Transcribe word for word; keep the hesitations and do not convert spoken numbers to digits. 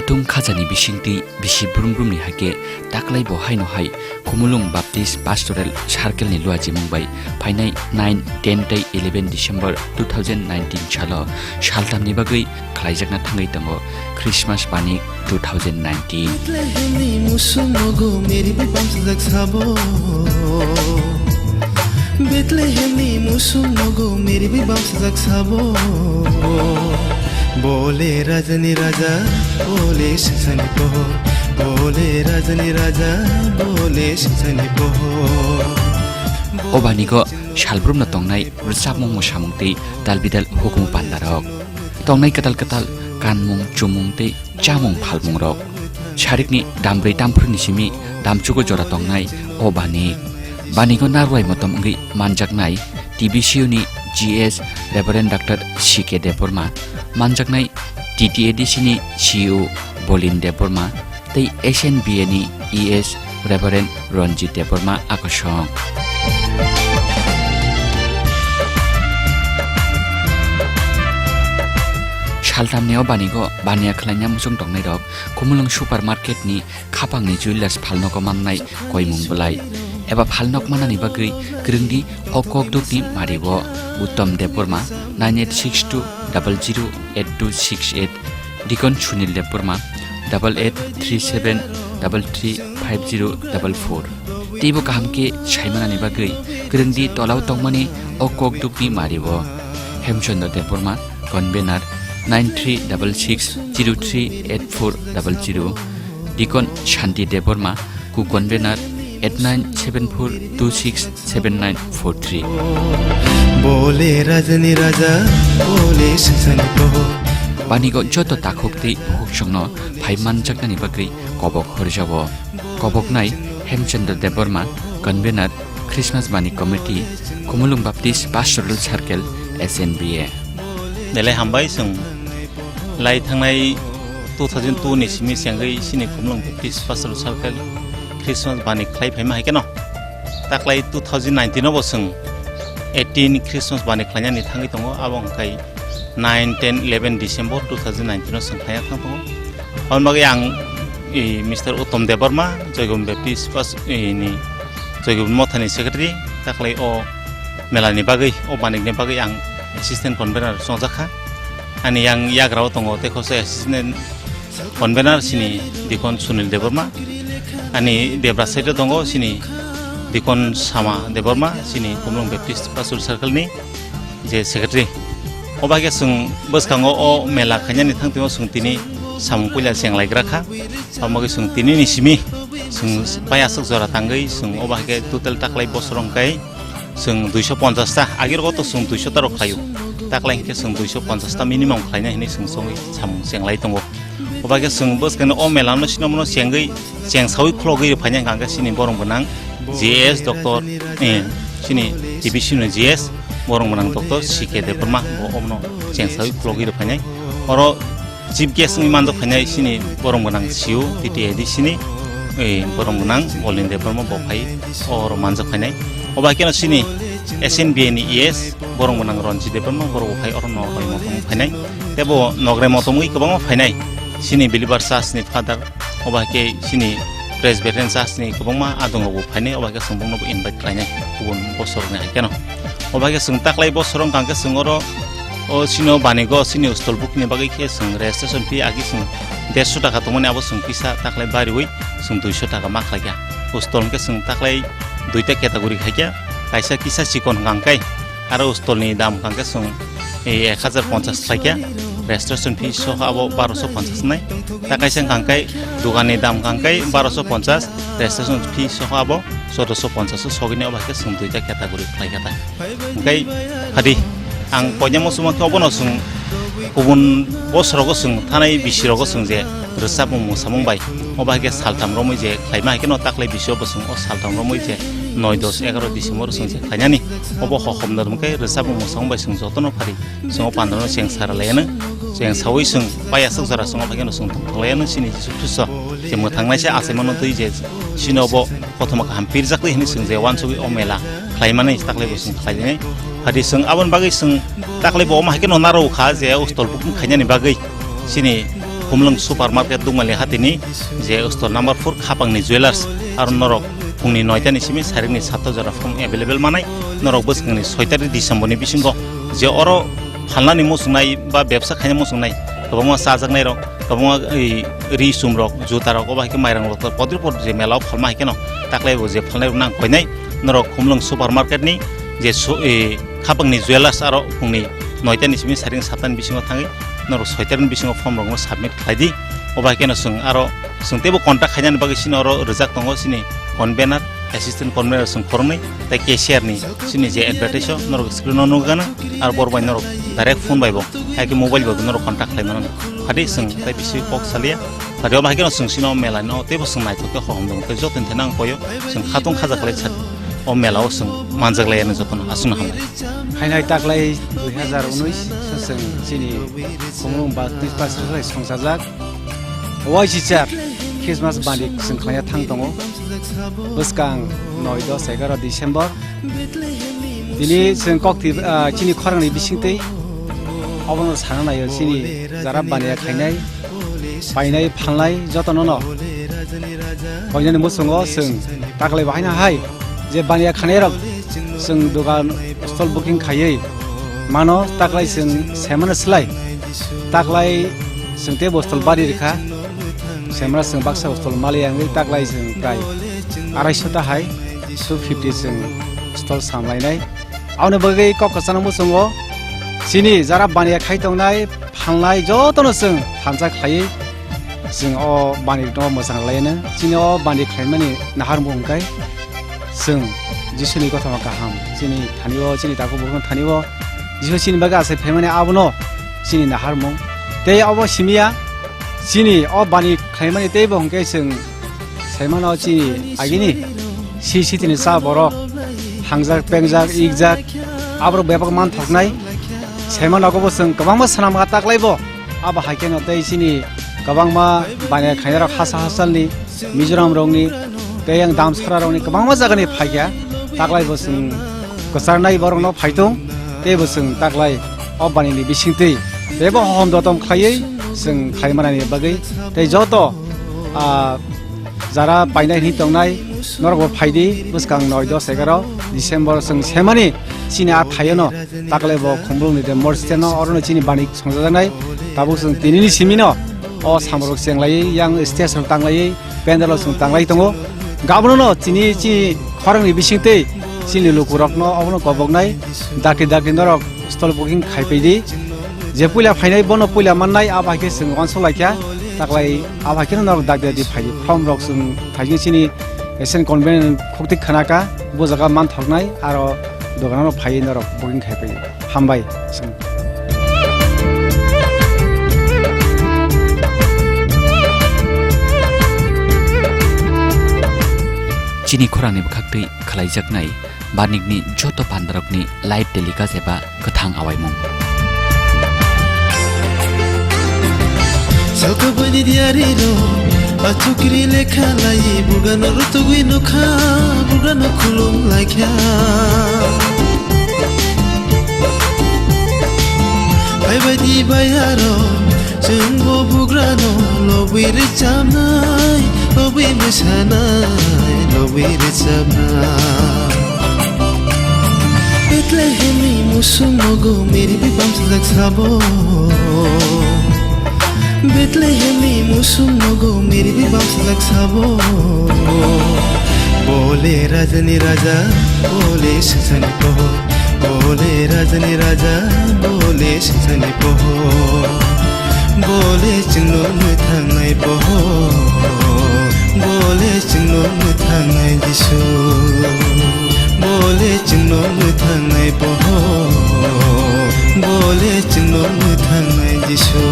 Tung khajani bisingtwi bisi brum brumni hai khe taklai bo haino hai Khumulwng Baptist Pastoral Circle ni luachimung bai phainai nine, ten tei eleven December two thousand nineteen salo saltamni bagwi khlaijakna thangwi tongo Christmas Banik two thousand nineteen. Bethlehemni musung nogo meri bai bamsajak sabo. Bethlehemni musung nogo meri bai bamsajak sabo. Bole rajani raja, bole singsani pohor. Bole rajani raja, bole singsani pohor. O Banigo salbrumno tongnai rwchapmung mwsamung tei dalbidal hukumu pandarok. Tongnai kwtal kwtal kanmung, chumung tei chamung phalmungrok. Sarikni dambrwi damphruini simi damchugo jora tongnai o Banik. Banigo narwai motom wngwi manjaknai T B C U ni G S Reverend Doctor C K Debbarma, manjaknai T T A D C ni C E O Bolin Debbarma, tei S N B A ni E S Reverend Ranjit Debbarma akosong. Saltamni o Banigo baniya khlaina muchung tongnairok Khumulwng Supermarket ni khapangni jewellers phalnogo mannai koimung bwlai eba phalnok manani bagwi kwrwngdi o kokdukni mario Uttom Debbarma, nine eight six two double zero eight two six eight, Dikon Sunil Debbarma, double eight three seven double three five zero double four. Teibo kaham khe saimanani bagwi kwrwngdi tolao tongmani o kokdukni mario Hemchandra Debbarma, convener nine three double six zero three eight four double zero, Dikon Shanti Debbarma, ku convener eight nine seven four two six seven nine four three. Bole rajani raja, bole singsani pohor. Banigo joto takhuk tei bukhukchongno phai manjaknani bagwi kobok horjago. Koboknai Hemchandra Debbarma, convener, Christmas Bani Committee, Khumulwng Baptist Pastoral Circle, S N B A. Belai hambai, chwng lai thangnai two thousand two ni simi sengwi chini Khumulwng Baptist Pastoral Circle Christmas Bani khlai phaima hai kheno. Taklai two thousand nineteen o bo chwng eighteen Christmas Bani khlainani thangwi tongo, abo hwnkhe nine, ten, eleven December two thousand nineteen o chwng khlaina thang tongo. Aboni bagwi ang, i, Mister Uttom Debbarma, Joygon Baptist Pas-, i, ni Joygon Mothani secretary, taklai o melani bagwi, o banikni bagwi ang assistant convener chongjakha. Ani yang yagra o tongo, tei khoroksa assistant convener chini Dikon Sunil Debbarma. Ani debra side o tongo chini Dikon Sama Debbarma, chini Khumulwng Baptist Pastoral Circle ni je secretary. O bai khe chwng bwskango o mela khainani thang twi o chwng tini samung puila chenglaigra kha. Abo bagwi chwng tini ni simi chwng pai aswk jora tangwi chwng o bai khe total taklai bosor wngkhe chwng duiso ponchas ta, agi rogo to chwng duiso ta rok khlaio. Taklai hwnkhe chwng duiso ponchas ta minimum khlainai hinwi chwng songwi samung chenglai tongo. O bai khe chwng bwskangni o mela no sino mono chengwi, chengsawi khulogwi rw phainai hwnkha khe chini borok gwnang G S doctor, eh, chini T B C ni G S borok gwnang doctor C K Debbarma bo omono chengsawi khulogwi rw phainai. Oro chief guest wngwi manjak phainai chini borok gwnang C E O T T A D C ni, eh, borok gwnang Bolin Debbarma bo phai oro manjak phainai. O bai khe no chini S N B A ni E S borok gwnang Ranjit Debbarma borok bo phai oro nograi motom phainai. Tei bo nograi motom wngwi kwbangma phainai. Chini Believer Church ni Father, obo hai khe chini Presbyterian Church ni kwbangma adong rok bo phainai, obo hai khe chwng bokno bo invite khlainai kubun bosor ni hai kheno. Obo hai khe chwng taklai bosor wngkha hwnkhe chwng oro o chini o banigo chini stall book ni bagwi khe chwng registration fee agi chwng derso taka tongmani abo chwng kisa taklai bariwi chwng duiso taka ma khlaikha. O stall hwnkhe chwng taklai duita category khaikha, kaisa kisa chikon hwnkha hwnkhe aro stall ni dam hwnkha khe chwng, eh, ek hajar ponchas khlaikha, registration fee soho abo baroso ponchas wngnai. Ta kaisa hwnkha khe dogan ni dam hwnkha khe baroso ponchas, registration fee soho abo chodoso ponchas o sogwini, obo hai khe chwng duita category khlaikha ta. Hwnkhe phadi ang koinamo chuma khe obono chwng kubun bosorogo chwng thanai bisirogo chwng je rwchapmung mwsamung bai obo hai khe saltham romwi je khlaima hai kheno taklai bisio bo chwng o saltham romwi je noi dos egaroh December o chwng je khlainani. Obo hokhomno rwmkhe rwchapmung mwsamung bai chwng jotono phari chwng o pandra no cheng sara laiano, cheng sawi chwng pai aswk jora chwng o phai kheno chwng tongthok laiano chini Jisu Khristo je mwthangnaisa achaimano twi je chini obo kothoma kaham pirjak twi hwnwi chwng je uansugwi o mela khlaimani taklai bo chwng khlainai. Phadi chwng aboni bagwi chwng taklai bo omo hai kheno narwkha je o stall booking khainani bagwi chini Khumlwng Supermarket Dukmali hatini je store number four Khapangni Jewelers, aro norok phungni noita ni simi sairikni satta jora form available manai, norok bwskangni soi tarik December ni bisingo je oro phalnani muchungnai ba bebsa khaina muchungnai, kwbangma chajaknairok, kwbangma ei ri chumrok, jutarok, obo hai khe mairangrok, podri pod je mela o phalma hai kheno taklai bo je phalnairok nang koinai, norok Khumlwng Supermarket ni je su-, e, Khapangni Jewelers aro phungni noita ni simi saring satta ni bisingo thangwi norok soi tarik ni bisingo form rokno submit khlai di. Obo hai kheno chwng aro chwng teibo contact khainani bagwi chini oro rijak tongo chini convener, assistant convener chwng khoroknwi tei cashier ni chini je advertise o norok screen o nukgana, aro bor bai norok direct phone bai bo hai khe mobile bai bo norok contact khlai mano. Phadi chwng tei bisi kok salia. Phadi obo hai kheno chwng chini o mela no teibo chwng naithok khe hohom dong tei joto ni thani ang koyo chwng khatung khaja khlai sak o mela o chwng manjak lai ano joto no aswk no hambai. Hainai taklai dui hazar unis se chwng chini Khumlwng ba twi pas khlai songchajak. Waisichar Christmas bani chwng khlaiya thang tongo. Bwskang noi, dos, egaroh December. Tini chwng kok thwi, ah, chini khorangni bisingtwi obono sana naio chini jara baniya khainai, painai, phalnai jotono no. Koinani muchungo chwng taklai bo haino hai je baniya khainairok chwng dogan stall booking khaiwi mano, taklai chwng semano slai taklai chwng tei bo stall bari rikha. Semra chwng baksa stall mali wngwi taklai chwng prai arai sota hai two fifty chwng stall samlainai. Aboni bagwi kok kwchangno muchungo chini jara baniya khai tongnai phalnai jotono chwng thansa khlaiwi chwng o bani no mwchang laino. Chini o bani khlaimani naharmung hwnkhe chwng Jisuni kothoma kaham chini thani o, chini takhuk bukhuk thani o Jisu chini bagwi achai phaimani abono chini naharmung. Tei obo simiya chini o bani khlaimani teibo hwnkhe chwng saimano chini agini si sitini cha borok hangjak, pengjak, ikjak, aborok bebak manthoknai. Saimano obo chwng kwbangma swnam kha taklaibo. Abo hai kheno tei chini kwbangma baniya khainarok hasa hasalni Mizoram rokni tei yang Damsara rokni kwbangma jagani phaikha. Taklai bo chwng kwcharnai borokno phaitung tei bo chwng taklai o banini bisingtwi tei bo hohom dotom khlaiwi chwng khlaimanani bagwi tei joto, ah, jara painai hinwi tongnai norokbo phaidi bwskang noi, dos, egaroh December chwng semani chini a thaiono. Taklai bo Khumlwngni de mor stand no orono chini bani songjajaknai. Tabuk chwng tinini simino o samrok chenglaiwi yang stage rok tanglaiwi pandal rok chwng tanglai tongo. Gabono chini chini khorangni bisingtwi chini lukurokno obono koboknai dakti dakti norok stall booking khaipaidi. Je puila phainai bono puila mannai abo hai khe chwng uansukhlaikha. Taklai abo hai kheno norok dakti dakti phaidi form rok chwng thaising chini Asian Convention khukti khanaka bo jaga manthoknai aro doganano phaiwi norok booking khaipaidi. Hambai. Chini khorangni bwkhaktwi khlaijaknai Banikni joto pandarokni live telecast eba kwthang awaimung. Sokoboni diari ro, achukri lekha lai, burgano rutugwi nukha, burgano khulum laikha. Bhai bai di bai aro, chwngbo bugrano lobwi rwchapnai, lobwi mwsanai, lobwi rwchapnai. Bethlehemni musuk nogo miribi bamsajak sabo. Bethlehemni musuk nogo miribi bamsajak sabo. Bole rajani raja, bole sasani pohor. Bole rajani raja, bole sasani pohor. Bole chwngno mwthangnai pohor. Bole chwngno mwthangnai Jisu. Bole chwngno mwthangnai pohor. Bole chwngno mwthangnai Jisu.